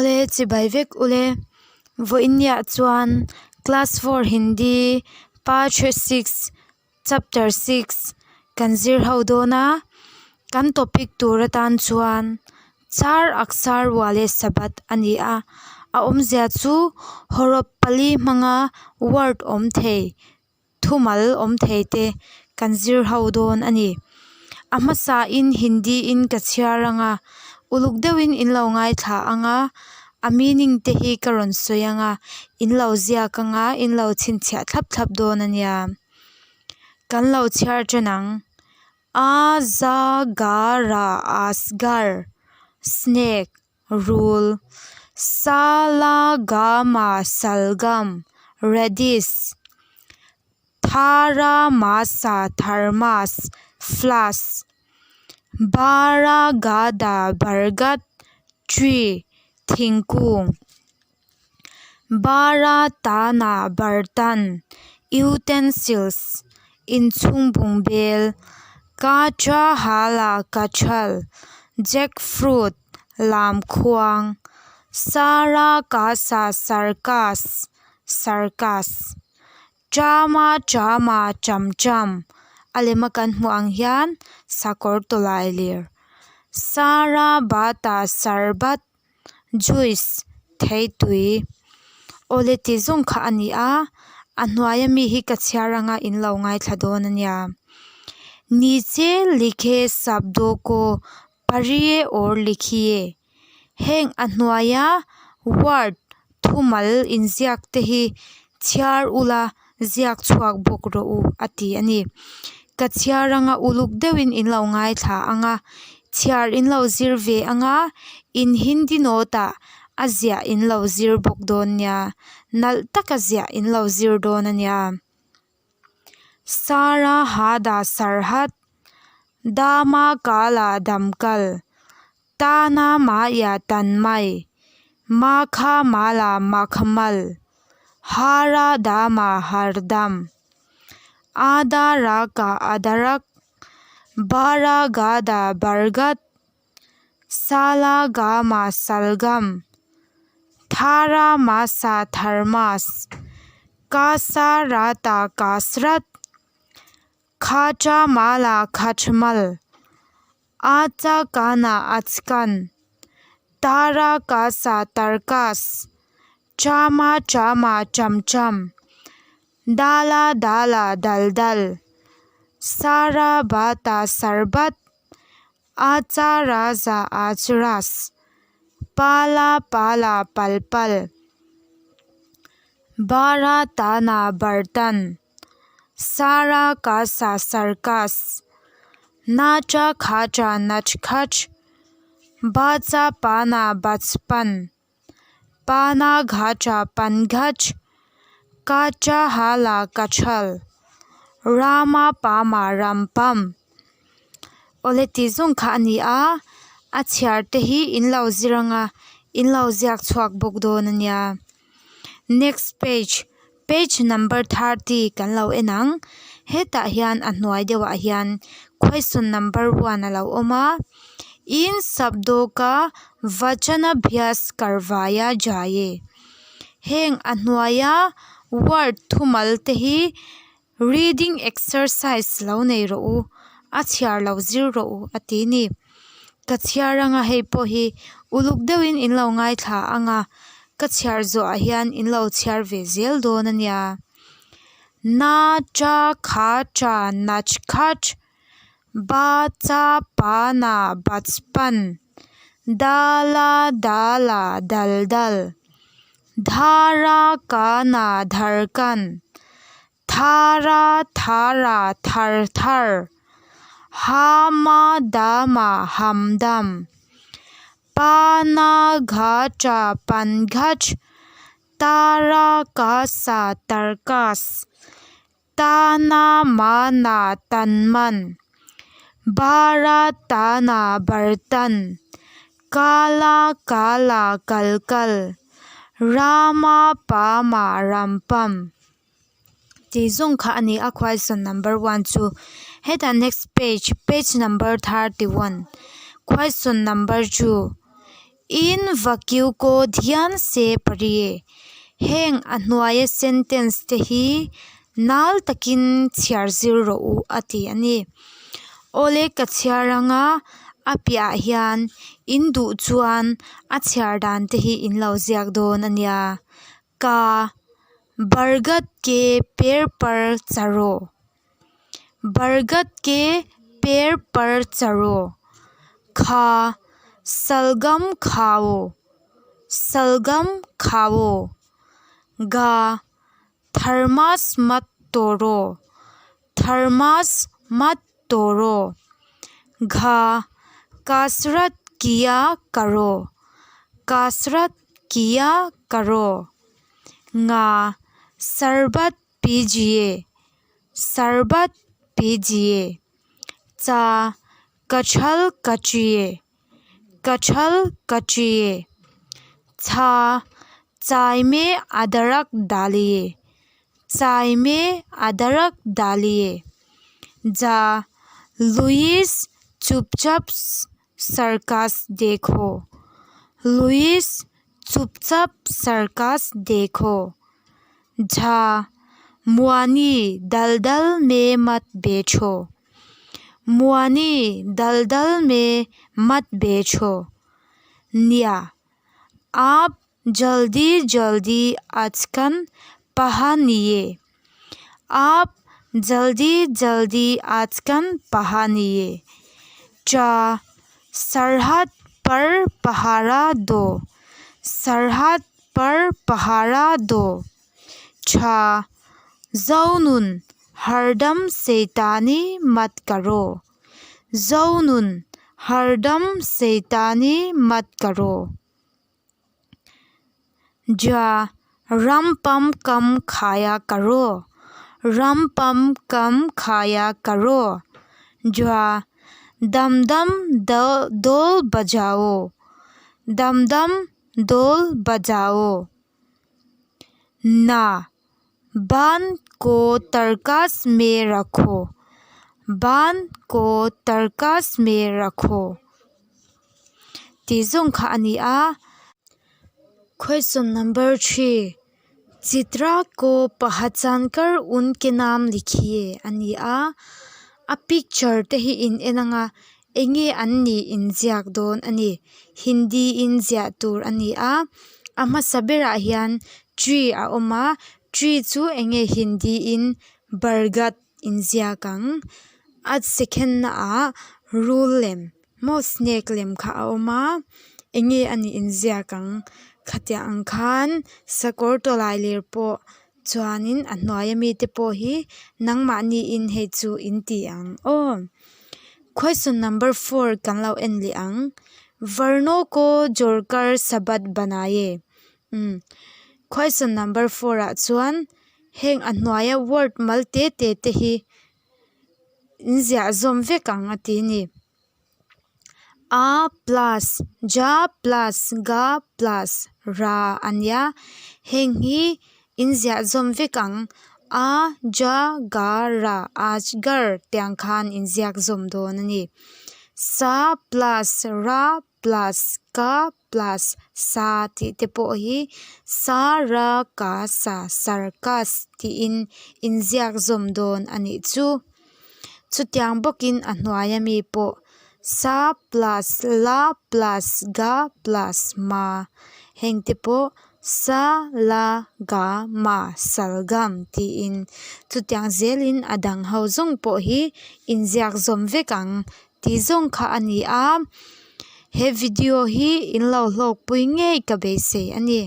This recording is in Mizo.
Awle chibai vek ule vawiinniah chuan class four hindi pa 6 chapter 6 kan zir ho dawn a kan topic tur atan chuan char aksar wale sabat a ni a a awmzia chu hawrawp pali hmanga word awm thei thumal awm thei te kan zir ho dawn a ni. A hmasa in hindi in ka chhiar anga uluk deuhin in lo ngaithla anga a meaning te hi ka rawn sawi anga in lo ziak anga in lo chhinchhiah thlap thlap dawn a nia. Kan lo chhiar tan ang a za ga ra asgar snake rul sa la ga ma salgam radish tha ra ma sa thermos flask ba ra ga da bargad tree thingkung ba ra ta na bartan utensils inchhung bungbel ka cha ha la kachal jackfruit lamkhuang sa ra ka sa circus circus chama chama chamcham a lem a kan hmuh ang hian sakawr tawlailir sara bata sarbat juice theitui awle tih zawng kha a ni a a hnuai ami hi ka chhiar anga in lo ngaithla dawn a nia niche likhe shabdo ko pariye or likhiye heng a hnuaia word thumal inziak te hi chhiar ula ziak chhuak bawk rawh u a ti a ni ka chhiar anga uluk deuhin in lo ngaithla anga chhiar in lo zir ve anga in hindi note ah a ziah in lo zir bawk dawn nia nalh taka ziah in lo zir dawn a nia sara hada sarhat dama kala damkal tana maya tanmai makha mala makhmal hara dama hardam ada raka adarak bara gada bargad sala gama salgam thara masa thermos kasa rata kasrat khacha mala khachmal acha kana achkan tara kasa tarkas chama chama chamcham dala dala daldal sara bata sarbat acha raja achras pala pala palpal bara tana bartan sara kasa circus nacha khacha nachkhach bacha pana bachpan pana ghacha panghach kacha hala kachal rama pama rampam awle tih zawng kha a ni a a chhiar te hi in lo zir anga in lo ziak chhuak bawk dawn a nia next page page number 30 kan lo en ang hetah hian a hnuai deuhah hian question number 1 a lo awm a in shabdo ka vachanabhyas karwaya jaye heng a hnuaia word thumal te hi reading exercise lo nei rawh u a chhiar lo zir rawh u a ti ni ka chhiar anga hei pawh hi uluk deuhin in lo ngaithla anga ka chhiar zawhah hian in lo chhiar ve zel dawn a nia na cha kha cha nach khach ba cha pa na bachpan dala dala dal dal dhara kana dharkan thara thara thar thar hama dama hamdam pana ghacha panghach tara kasa tarkas tana mana tanman bara tana bartan kala kala kalkal rama pama rampam tih zawng kha a ni a question number 1 chu hetah next page page number 31 question number 2. In vakyu ko dhyan se parhye. Heng a hnuaia sentence te hi nal takin chhiar zir rawh u a ti a ni. Awle ka chhiar anga a piahah hian in duh chuan a chhiar dan te hi in lo ziak dawn a nia. Ka bargad ke per par charo bargad ke per par charo kha salgam khao salgam khao ga thermos mat toro thermos mat toro gha kasrat kiya karo kasrat kiya karo nga sharbat pijiye sharbat pijiye cha kachhal kachiye kachhal kachiye chha chai mein adrak daliye chai mein adrak daliye ja Louis chupchap circus dekho Louis chupchap circus dekho jha Muani daldal mein mat baitho Muani daldal mein mat baitho nya aap jaldi jaldi achkan pahaniye aap jaldi jaldi achkan pahaniye cha sarhad par pahara do sarhad par pahara do chha zonun hardam shaitani mat karo zonun hardam shaitani mat karo ja rampam kam khaya karo rampam kam khaya karo jha dam dam dhol bajao dam dam dhol bajao na ban ko tarkas mein rakho ban ko tarkas mein rakho tih zawng kha a ni a. Question number 3 Chitra ko pahchan kar unke naam likhiye a ni a a picture te hi in en anga eng nge an nih in ziak dawn a ni hindi in ziah tur a ni a a hmasa berah hian tree a awm a tree chu eng nge hindi in bargad in ziak ang a second na ah rul lem maw snake lem kha a awm a eng nge a nih in ziak ang khatiang ang khan sakawr tawlailir pawh chuanin a hnuai ami te pawh hi nangmahni in hei chu in ti ang aw. Question number 4 kan lo en leh ang varno ko jorkar sabat banaye umm question number 4 ah chuan heng a hnuaia word mal te te te hi in ziah zawm vek ang a ti a ni. A plus ja plus ga plus ra a nia heng hi in ziah zawm vek ang a ja ga ra ajgar tiang khan in ziak zawm dawn a ni sa plus ra plus ka plus sa tih te pawh hi sa ra ka sa circus tiin in ziak zawm dawn a nih chu chutiang bawkin a hnuai ami pawh sa plus la plus ga plus ma heng te pawh sa la ga ma salgam tiin chutiang zelin a dang ho zawng pawh hi in ziak zawm vek ang tih zawng kha a ni a he video hi in lo hlawk pui ngei ka beisei a ni.